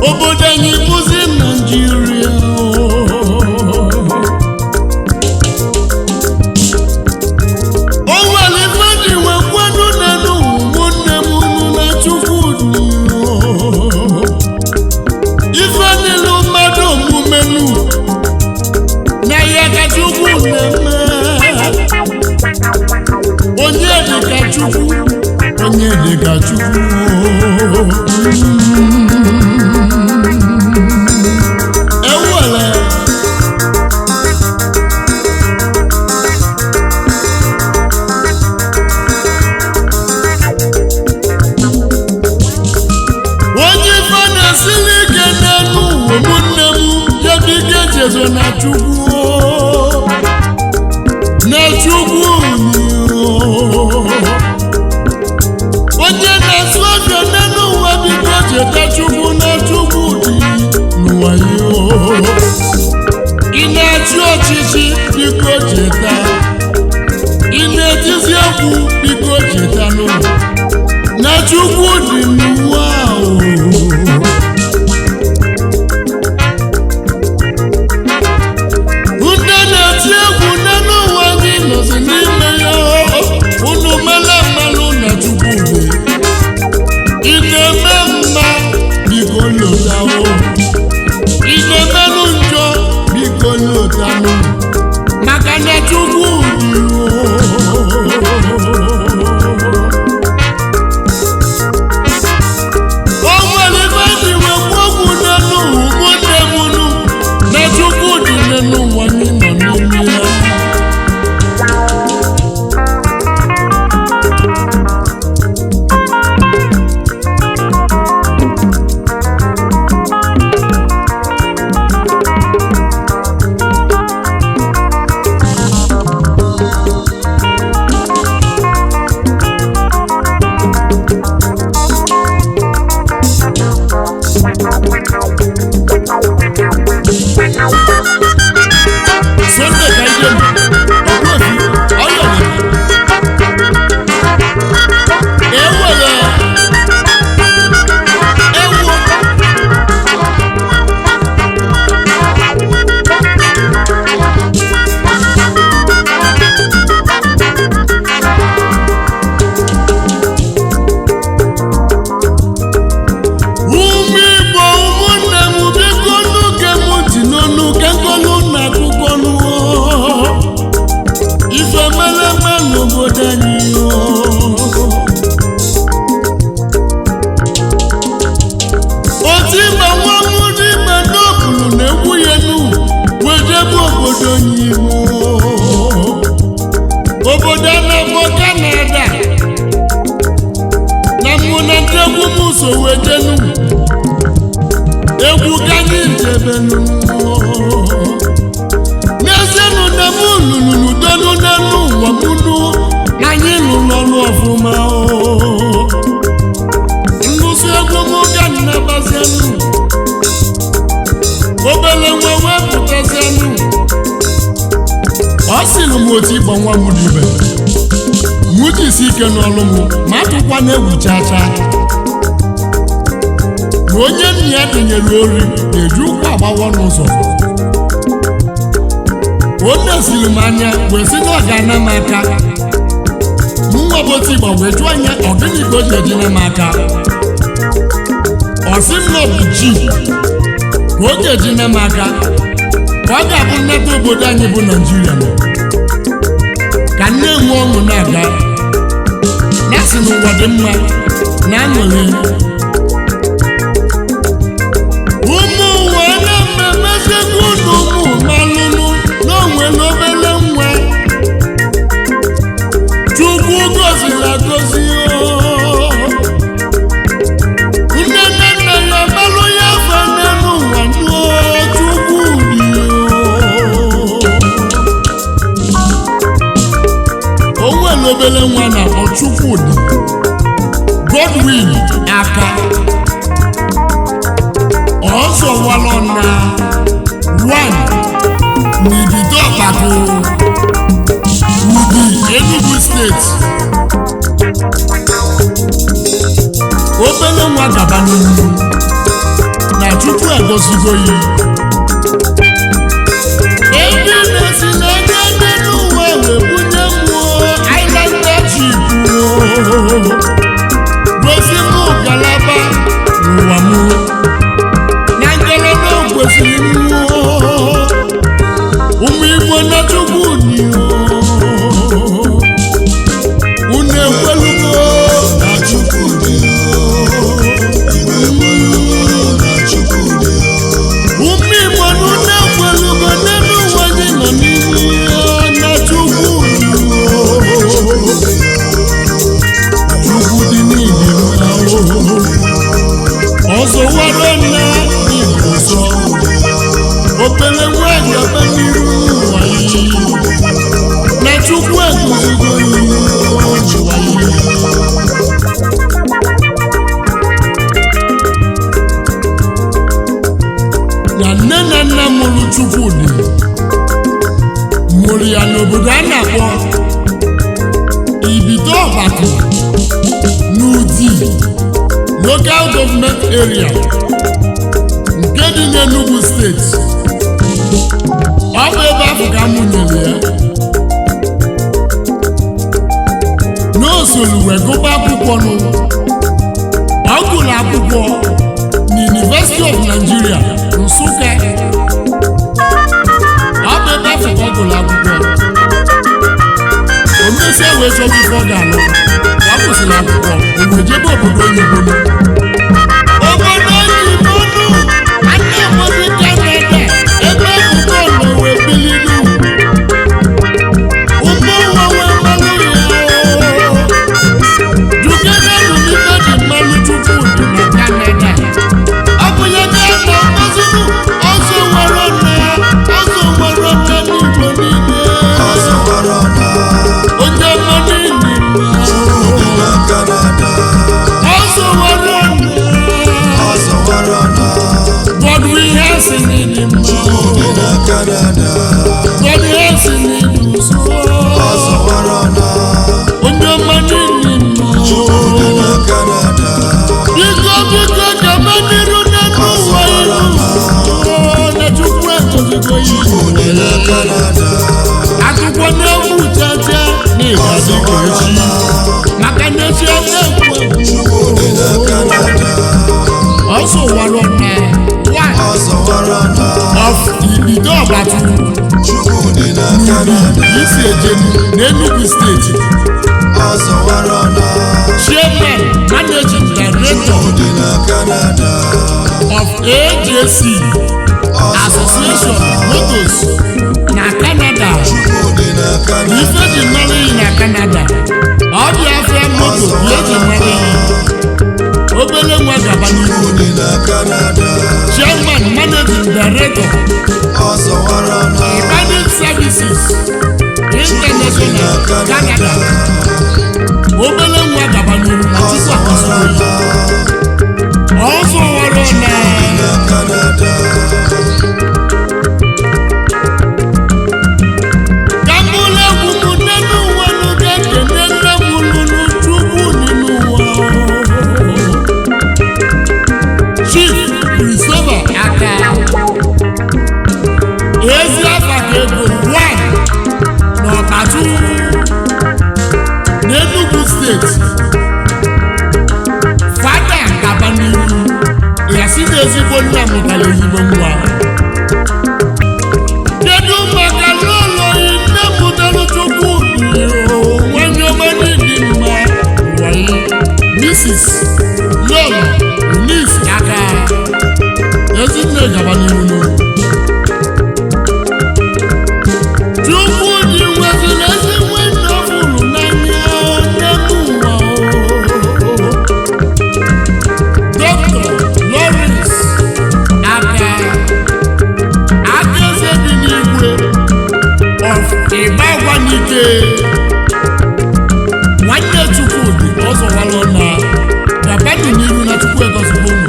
Obodo anyị bụzi Naijiria. O nwere ife ji nwekwenu n'elu ụmụnne m unu na Chukwu dị. Ife niile mmadụ omumenu na ya ka Chukwu na-eme. Onye dịka Chukwu, onye dịka Chukwu. Ewele onye ife na-esili ike n'elu ụwa, ụmụnne m, ya bụ ike jezo na Chukwu, na Chukwu. Onye na-asụ ọbịa n'elu ụwa, biko cheta Chukwu na Chukwu dị n'ụwa ya. Ị na-achị ọchịchị, biko cheta. Ị na-etizi egwu, biko cheta n'ụwa na Chukwu dị n'ụwa o. Ndị na-eti egwu n'elu ụwa anyị nọzi n'ime ya, unu mela mmalụ na Chukwu dị. Ị na-eme mma, biko lota o. Ị na-emelụ njọ, biko lotanụ, maka na Chukwu dị o. O nwere ife dị wekwu okwu n'elu ụmụnne m unu na Chukwu dị n'elu ụwa anyị nọ n'ime ya. Sunday ka ije m, Ogbuefi, ọyọ m. Ewele ewu. Ụmụ Igbo, ụmụnne m, biko n'oge m ji n'ọnụ ka ngolu na akụkọ nụ. Ife meleme n'obodo anyị o. Otu ịgba nwa m n'ime n'obulu na-egwu ya enu wee jebe obodo nyiwu, obodo a na-akpọ Kanada, na mụ na ndị egwu m so wee jenu egwu ka anyị jebenu. N'ezienụ na mụ lụrụ donu n'elu ụwa mụnụ na anyị lụrụ ọrụ ọfụma o. Ngụsị egwu m ka nnabazienụ, obele nwa wepụtazienụ. Ọ sịrị m otu ịgba nwa m dị ibe mụ jisi ike n'ọlụ m ma atụkwa n'egwu chaa chaa, na onye nna ya dịnyere ori na-eji ụkwụ agbawa n'ụzọ. O nesiri m anya wee sị na ọ ga-ana m aka. Nwa bụ otu ịgba wee jụọ anya, ọ gịnị ka o ji ejina m aka? Ọ sị m na ọ bụ ji ka o ji ejina m aka, ka ọ ga-abụ nnata obodo anyị bụ Naijiria nọ ka nne nwe ọṅụ na-aga, na sị na ụwa dị mma na aṅụrị. Ụmụ ụwa na mmemmezikwa unu ụmụ malụnụ na onwere obele nwa Chukwu goziri agozi o. Nne nne nna ya malụ ya fe n'elu ụwa nụọ Chukwu dị o. O nwere obele nwa na-akpọ Chukwudi Godwin aka ọzọwalọ na 1 n'ibido ọkpakọ Ubi, Enugu Steeti. Obele nwa gaba n'ihu na Chukwu. Chukwu egozigo ya. Ebe na-esi n'anya ndị n'ụwa wee bunye mmụọ Islander chief, gosi m ngalaba n'ụwa m na ngalaba kwesịrị mmụọ ụmụ Igbo na Chukwu dị. Unu ekwelugo Na Chukwu dị, Igbo ekwelugo na Chukwu dị. Ụmụ Igbo na unu ekwelugo n'elu ụwa gị nọ n'ime na Chukwu dị. Chukwu dị n'ili mma. Ọzọ wara na Igbo sọ obere nwanyị ebe n'iru ụwa yi na Chukwu eguzigo ụwa yi. Na nne na nna mụrụ Chukwudị mụrụ ya n'obodo a na-akpọ Ibido Ọbakụ n'Udi Local Government Area nke dị n'Enugu Steeti. Ọ bụ ebe ahụ ka mụnyere ya n'osolu wee gụba akwụkwọ nụ. Ọ gụrụ akwụkwọ na University of Nigeria, Nsụka. Ọ bụ ebe afọ ka ọ gụrụ akwụkwọ. O mesia wee chọba ife ọ ga-alụ. Ka ọ kwụsịrị akwụkwọ, o wee jebe obodo oyibo nụ. Obodo oyibo nụ a na-akpọzi Canada, ebe akwụkwọ nọ wee bili nụ. Ụmụ nwa wee malụ ya o. Jukene nụ n'ife dị mmalụ Chukwu dị na Canada. Ọ bụ ya ka a na-akpọzinụ ọzọ nwere nna, ọzọ nwere nna n'Igbo niile. Ọzọ wara na Onye ọma niile. Chukwu dị na Canada. Ọzọ nwere nna. Ọzọ wara na Godwin Hansen dị mma. Chukwu dị na Canada. Godwin Hansen dị ụsọ. Ọzọ wara na Onye ọma niile mma. Chukwu dị na Canada. Biko, biko, gaba n'iru n'elu ụwa iru. Na Chukwu egozigo Chukwu dị iru. na Canada. Akụkọ na-egwu chacha na ịgazi ka echi. Maka na echi aka ekwu ekwu. Chukwu dị na Canada. Ọsọ walọ na one Ọzọ wara na of Ibido Ọbatu Chukwu dị na Canada. isi ejenu n'Enugu Steeti. Ọzọ wara na Chairman, Managing Director Chukwu dị na Canada. of AJC Association Motors na Canada. Chukwu dị na Canada. Ife ji mara iyi na Canada. Ọ dị afịa moto ka eji mara iyi. Obele nwa gaba n'ihu. Chukwu dị na Canada. Chairman, Managing Director, Ọzọ wara na Ibadan Services International Canada. Obele nwa gaba n'ihu na Chukwu akọsịrị ya. Ọzọ wara na na Canada. Ka mụlụ egwu m n'elu ụwa nụ ga-ekene nne m lụrụ Chukwu n'ime ụwa. Chief Christopher Aka ezi afa ka ego one n'Ọkatụ n'Enugu Steeti. Fada gaba n'ihu ya si na ezigbo nna mụtara ezigbo nwa. Kedu maka lọlọ nne mụtara Chukwu nwanyị ọma niile mma ụwa ya, Mrs. Lọlọ Eunice Aka ezinne gaba n'ihu n'ụlọ. Chukwu dị nweziri ezi nwanne ọ fụrụ n'anya n'elu ụwa o. Dr. Lawrence Aka, aka eze dị n'igwe of Ịgbagwanike, nwanne Chukwudị ọzọwalụ na gabanụ n'iru na Chukwu egozigbo unu.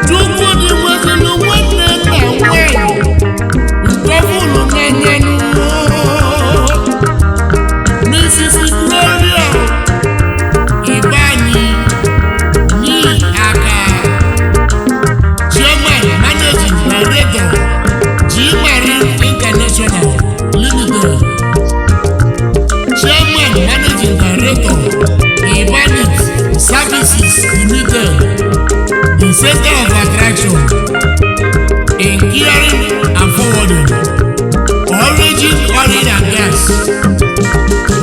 Chukwudị nweziri nwanne nna nwanyị nke ọfụlụ n'anya n'ụwa, Mrs. Gloria Ibani. Center of attraction in clearing and forwarding origin oil and gas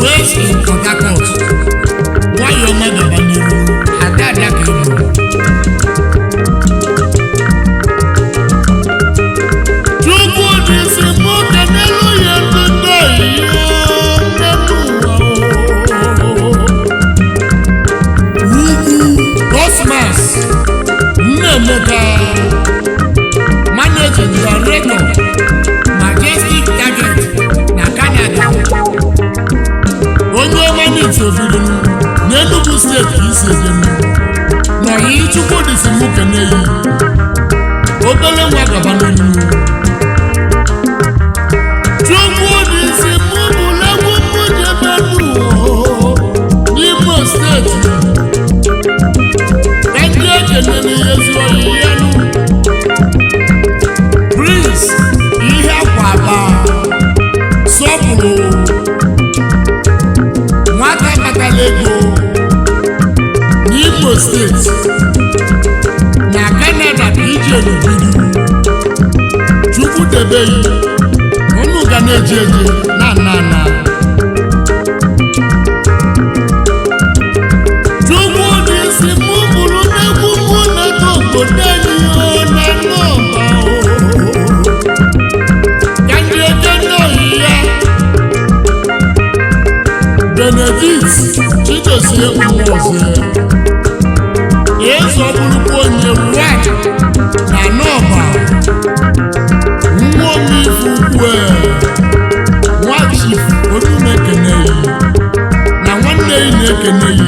waste in Port Harcourt. Nwayọọ ọma, gaba n'iru. Ada ada ka ị bụ. Chukwu dị si mụ kenelu ya ndị nne ya nnenu ụwa. Ugwu Cosmas Nnaemeka, Managing Director, Majestic Target na Canada. Onye ọma n'Itobiri n'Enugu Steeti ka isi ejenu n'ọyị. Chukwu dị si mụ kene yi obele nwa, gaba n'elu. Chukwu dị si mụ bụlegwu mụ jebenu n'Imo Steeti ka ndị ekene n'ihe zuo ya nụ. Prince ihe akwa aba sọpụrụ nwata kpatara ego n'Imo Steeti na Canada ka iji elubidu. Chukwu debe yi, unu ga na-eje eje na ana ana. Chukwu dị si mụ bụrụ n'egwu mụ na-eto obodo anyị o na nnọba o ka ndị eke nọghị ya. Benedict Chidozie Nwozie, eze ọbụrụkwa onye wa na nọba nwa omife ukwu nwa chief Onumekeneyi na nwanne yi na-ekene yi.